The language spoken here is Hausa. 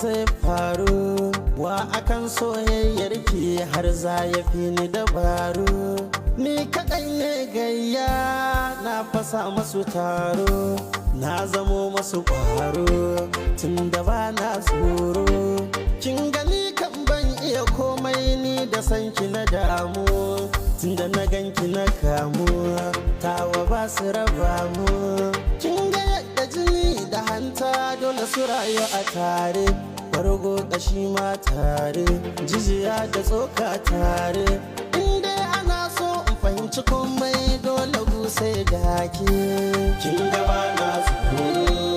zai faru. Wa akan soyayyar ki har za ya fi ni dabaru. Ni kaɗai ne gayya, na fasa masu taro. Na zamo masu ƙwaro tun da ba na tsoro. Kin gani kan ban iya komai ni da sanki na damu. Tunda na ganki na kamu, tawa ba su raba mu. Kin ga yadda jini da hanta dole su rayu a tare. Bargo kashi ma tare, jijiya da tsoka tare. In dai ana so in fahimci komai, dole gusai da ke. Kin ga ba na tsoro.